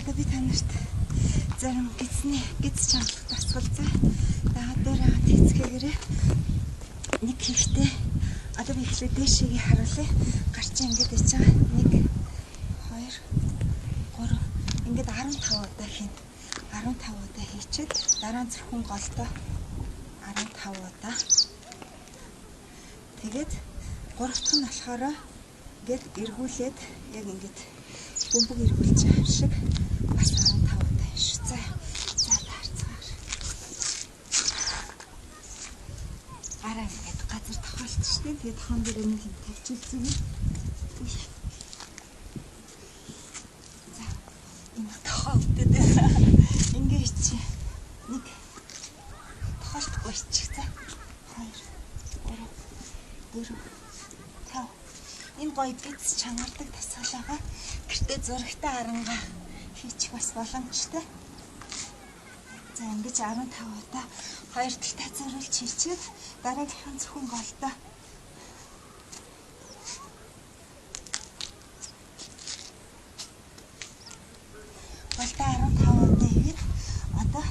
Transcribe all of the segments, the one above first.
За одоо би та нарт зарим гидсний гидс чангалах дасгал за. Дагаад дээр хагаад хийцгээгээрээ нэг хийхдээ одоо би эхлээд дээшээгээ харуулъя. Гар чинь ингэж ич байгаа. 1 2 3 ингээд 15 удаа хийнэ. 15 удаа хийчихэд дараа нь зөвхөн голдоо 15 удаа. Тэгээд гурав дахь нь болохоор ингээд эргүүлээд яг ингээд бөмбөг эргүүлж байгаа юм шиг бас 15 удаа шүү. За. За таарцгаар. Гараа ингээд газар тохиолдсон шүү дээ. Тэгээд тохон дээр нэг юм тавьчих зүгээр. За. Энэ тохоо өвдөд. Ингээ чи нэг тохиолдохгүй чих. За. 2 3 4 5. Энэ гоё биз чангардаг дасгал байгаа. Гэртээ зурагтай арангаа хийчих бас боломжтой. За ингэж 15 удаа хоёр талтай зориулж хийчихэд дараагийнх нь зөвхөн голдоо. Голдоо 15 удаа хийгээд одоо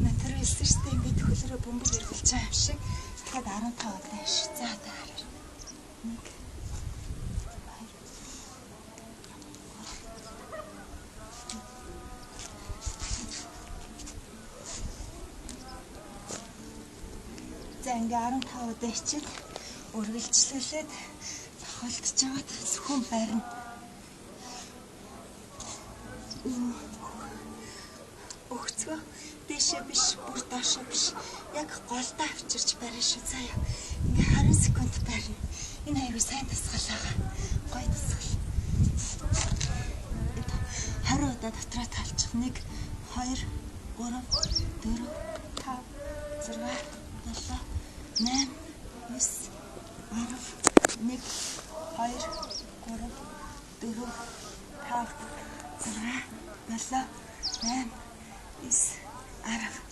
натур хэлсэн шүү дээ, ингээд хөлөөрөө бөмбөг эргэлж байгаа юм шиг. Тэгэхээр 15 удаа шүү. За одоо хараа. 1 2 За ингээ 15 удаа хичээл үргэлжлүүлээд тохиолдож байгаад зөвхөн барина. Өгцгөө дээшээ биш, бүр доошоо биш. Яг голдоо авчирч барина шүү. Заяа. Ингээ 20 секунд барина. Энэ аюу сайн дасгал байгаа. Гоё дасгал. 20 удаа дотроо талчих. 1 2 3 4 5 6 7 8 9 10 1 2 3 4 5 6 7 8 9 10.